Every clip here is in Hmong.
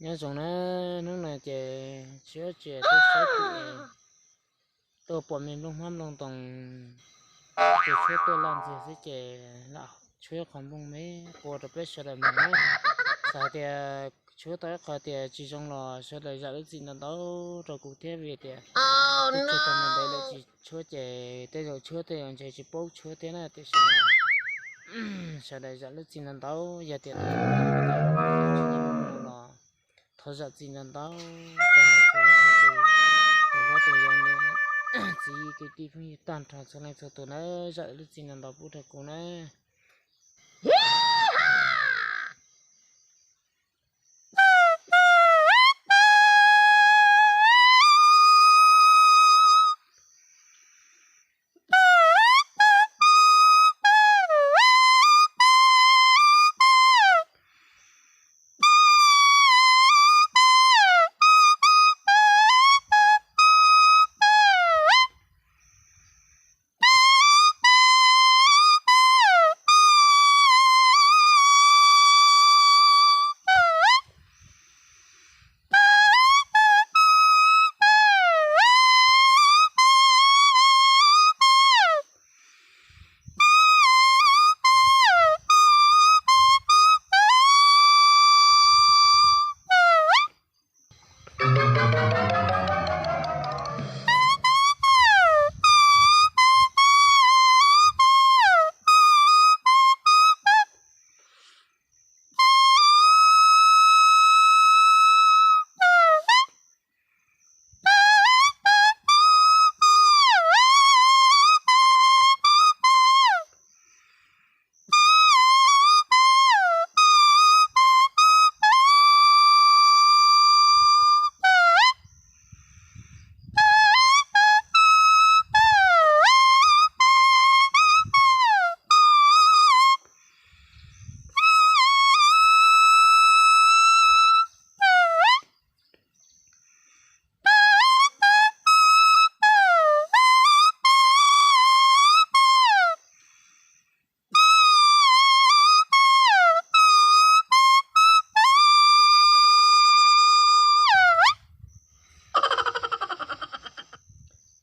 Nyob zoo na, hnub no ces tshuab tsis tuaj saib kuv, tuaj pom me nplooj hmab nplooj ntoos, ces tshuab tuaj laj ntxiag xwb ces lam tshuab qhov nplooj me qua rau peb sawv daws mloog na. Xav tias tshuab tau ib qho tias tsis zoo los sawv daws zam lub txim ntau ntau rau kuv thiab vim tias twb tsis tau ntev lawm tsis tshuab ces tej zaum tshuab tej zaum ntshe tsis paub tshuab thiab na tiam sis mas sawv daws zam lub txim ntau ntau yog tias tsis tau los thov zam txim ntau ntau tag nrho txhua leej txhua tus, tus hlob tus yau niam txiv kwv tij phooj ywg tag nrho txhua leej txhua tus na, zam lub txim ntau ntau pub rau kuv na.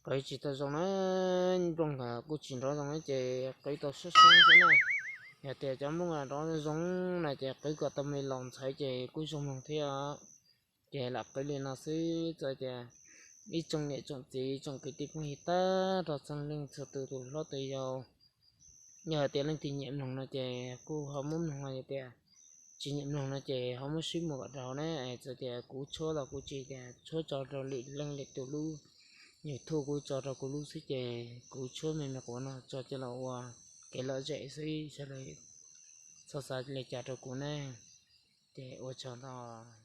Qwv tsis tau zoo na, nplooj kuj tsis nrov zoo ces qwv tau sab sab xwb na. Yog tias cov nplooj nrov zoo na ces qwv kom tau me los ntxhawv ces kuj zoo mloog thiab. Ces lam qwv li no xwb txawm tias ib tsoom niam tsoom txiv tsoom kwv tij phooj ywg tag nrho txhua leej txhua tus, tus hlob tus yau, yog hais tias leej twg nyiam mloog no ces kuj ho muab mloog, yog tias tsis nyiam mloog no ces ho muab swb mus kom rau na. Txawm tias kuv tshuab los kuv tsis tias tshuab tso rau lwm leej lwm tus lub, YouTube kuv tso rau kuv lub xwb ces kuv tshuab me me quav no tso coj los ua kev lom zem xwb, sawv daws txhob xav li cas rau kuv na. Ces ua tsaug ntau.